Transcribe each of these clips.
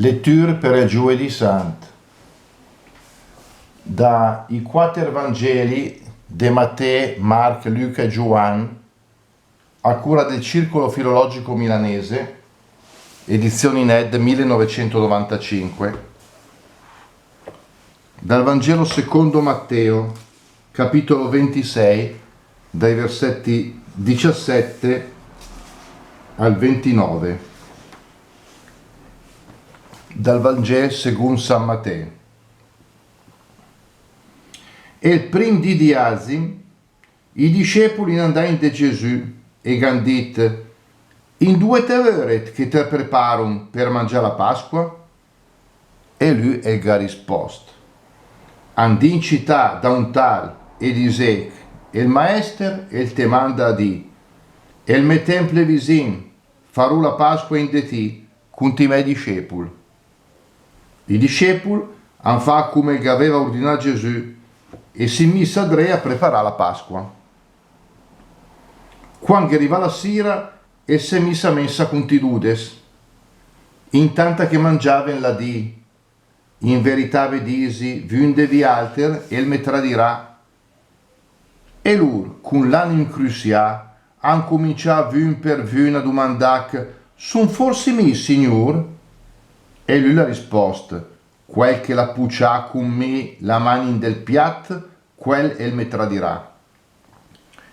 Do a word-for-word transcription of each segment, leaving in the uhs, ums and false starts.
Letture per el Giovedì Sant. Da i quater Vangeli de Matè, Marc, Luca e Giuann, a cura del Circolo Filologico Milanese, edizioni N E D millenovecentonovantacinque. Dal Vangelo secondo Matteo, capitolo ventisei, dai versetti diciassette al ventinove. Dal Vangelo segond San Matè. El prim dì di Azim, i discepul i 'n è 'ndacc de Gesù e gh'han dit: «Indoe te vöret che te preparom per mangià la Pasqua?» E lü el gh'ha rispost: «Andì in cità da un tal e disech: El Maester el te manda a dì: El me temp l'è visin, farò la Pasqua in de ti cunt i me discepul.» I discepul han fà cume gh'aveva urdinà Gesù e s'han mis adré a preparà la Pasqua. Quand gh'è rivà la sira, el s'è mis a mensa cunt i dudes. Intanta che mangiaven, l'ha dì: «In verità ve disi, vün de vialter el me tradirà.» E lur, cun l'anim crusià, han cumincià vün per vün a dumandach: «Sun forsi mi, Signur?» E lü l'ha rispost: «Quel che l'ha pucià cun mi la man in del piat, quel el me tradirà.»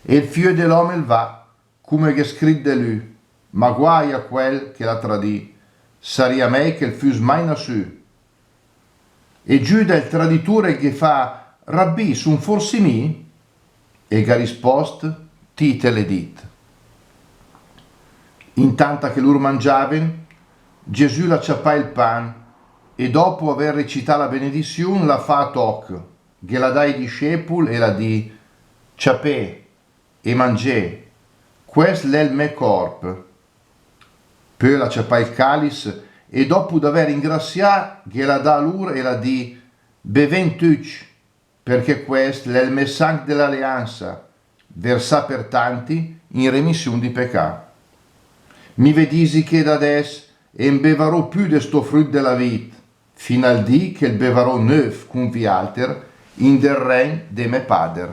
E el Fiö de l'om el va, cume gh'è scrit de lü, ma guai a quel che l'ha tradì, saria mei che el füs mai nassü. E Giuda, el traditur, el ghe fa: «Rabbì, sun forsi mi?» E el gh'ha rispost: «Ti te l'hee dit.» Intanta che lur mangiaven, Gesù l'ha ciapà el pan e, dopo aver recità la benediziun, l'ha fà a toch, ghe l'ha dà ai discepul e l'ha dì: «Ciapè e mangè, quest l'è el me corp.» Pö l'ha ciapà el calis e, dopo d'aver ringrazià, ghe l'ha dà a lur e l'ha dì: «Beven tücc, perché quest l'è el me sanc de l'aleanza, versà per tanti in remissiun di pecà. Mi ve disi che da adess en bevarò pü de sto früt de la vit, fin al dì che el bevarò növ cun vialter in del regn de me Pader.»